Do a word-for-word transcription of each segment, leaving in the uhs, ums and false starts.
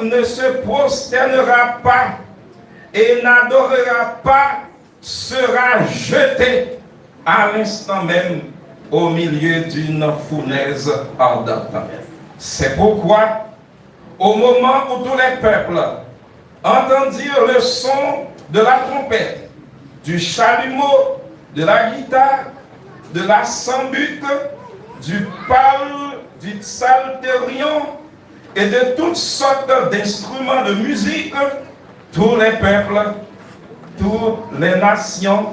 ne se prosternera pas et n'adorera pas sera jeté à l'instant même au milieu d'une fournaise ardente. C'est pourquoi, au moment où tous les peuples entendirent le son de la trompette, du chalumeau, de la guitare, de la sambute, du pal, du psalterion et de toutes sortes d'instruments de musique, tous les peuples, toutes les nations,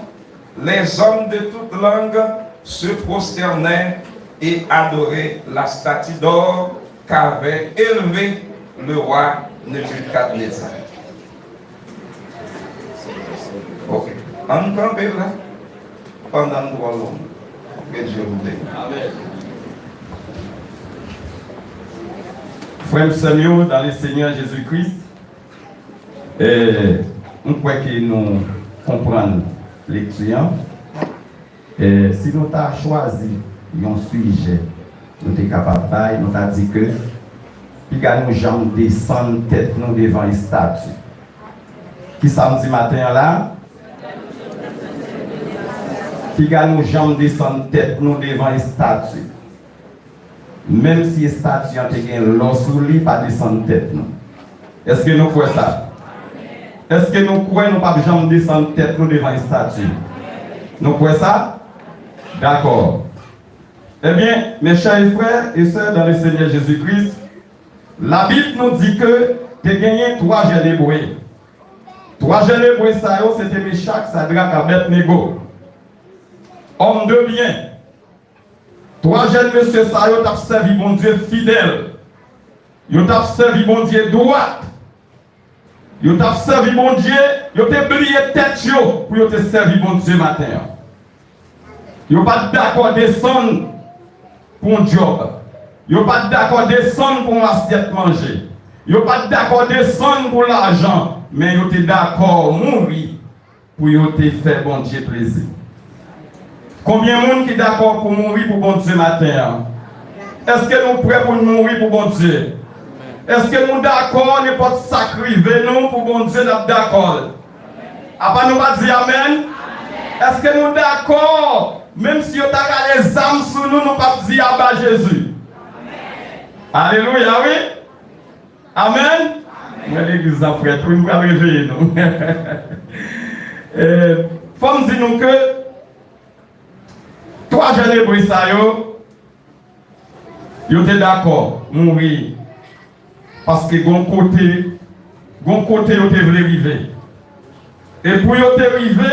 les hommes de toute langue se prosternèrent et adorèrent la statue d'or qu'avait élevée le roi Nebukadnezar. Ok. Ann kanpe la pandan n twò long. Que Dieu vous bénisse. Frè m, sè m yo, dans le Seigneur Jésus-Christ, eh, m kwè ke nou konprann lekti an. Eh, si nou ta chwazi yon sijè, nou te kapab bay, nou ta di ke piga nou janm desann tèt nou devan estati. Kisa m di maten an la? Piga nou janm desann tèt nou devan estati. Menm si estati an te gen lò sou li, pa desann tèt nou. Èske nou kwè sa? Èske nou kwè nou p ap janm desann tèt nou devan estati? Nou kwè sa? Dakò. Ebyen, mes chers frères et sœurs dans le Seigneur Jésus-Christ, Labib nou di ke te genyen twa jèn ebre. Twa jèn ebre sa yo, se te Mechak, Sadrak, Abèdnego. Òm de byen. Twa jèn mesye sa yo t ap sèvi Bondye fidèl. Yo t ap sèvi Bondye dwat. Yo t ap sèvi Bondye, yo te bliye tèt yo pou yo te sèvi Bondye maten an. Yo pa t dakò desann pou yon djòb. Yo pa t dakò desann pou yon asyèt manje. Yo pa t dakò desann pou lajan, men yo te dakò mouri pou yo te fè Bondye plezi. Konbyen moun ki dakò pou mouri pou Bondye maten an? Èske nou prè pou n mouri pou Bondye? Èske nou dakò nenpòt sa k rive nou pou Bondye, n ap dakò l? Apa nou pa di amèn? Èske nou dakò, menm si yo ta rale zam sou nou, nou p ap di aba Jezi? Alelouya, wi! Amèn. Mwen legliz la frèt, wi, m pral reveye nou. Eh, fò m di nou ke twa jèn ebre sa yo, yo te dakò mouri, paske gon kote, gon kote yo te vle rive. E pou yo te rive,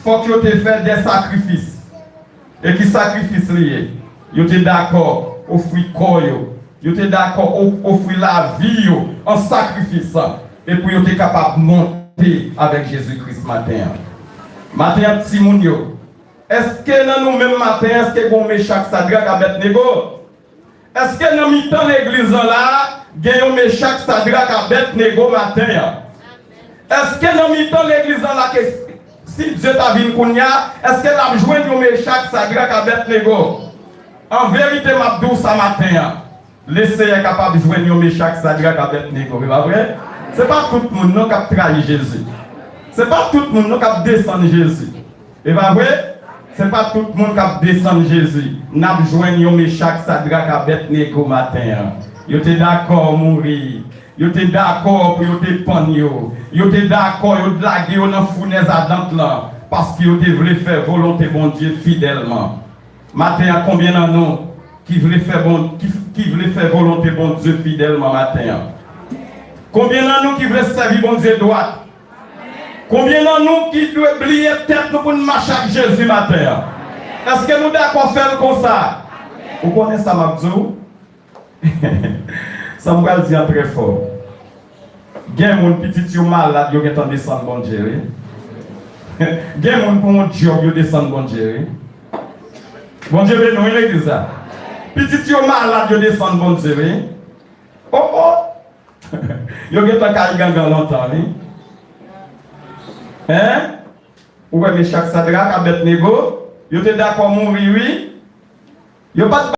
fòk yo te fè de sakrifis. E ki sakrifis li ye? Yo te dakò ofri kò yo. Yo te dakò o-, ofri lavi yo an sakrifis. E pou yo te kapab monte avèk Jezi Kris maten an. Maten an, timoun yo, èske nan nou menm maten an, èske gen yon Mechak, Sadrak, Abèdnego? Èske nan mitan legliz lan la, gen yon Mechak, Sadrak, Abèdnego maten an? Èske nan mitan legliz lan la, ke si Dye ta vin kounye a, èske l ap jwenn yon Mechak, Sadrak, Abèdnego? An verite, m ap di w sa maten an, Leseyè kapab jwenn yon Mechak, Sadrak, Abèdnego, e pa vre? Se pa tout moun non k ap trayi Jezi. Se pa tout moun non k ap desann Jezi. E pa vre? Se pa tout moun k ap desann Jezi. N ap jwenn yon Mechak, Sadrak, Abèdnego maten an. Yo te dakò mouri. Yo te dakò pou yo te pann yo. Yo te dakò yo lage yo nan founèz adan lan, paske yo te vle fè volonte Bondye fidèlman. Maten an, konbyen nan nou ki vle fè bon, ki, ki vle fè volonte Bondye fidèlman maten an? Konbyen nan nou ki vle sèvi Bondye dwat? Konbyen nan nou ki dwe bliye tèt nou pou n mache ak Jezi maten an? Èske nou dakò fè l konsa? Ou konnen sa m ap di w? Sa m pral di an trè fò. Gen moun, pitit yo malad, yo gentan desann Bondye, wi. Gen moun pou yon djòb, yo desann Bondye, wi. Bondye beni w, wi, legliz la. Pitit yo malad, yo desann Bondye, wi. Oh, oh! Yo gentan kay gangan lontan, wi. Hein? Ou wè Mechak, Sadrak, Abèdnego, yo te dakò mouri, wi. Yo pa t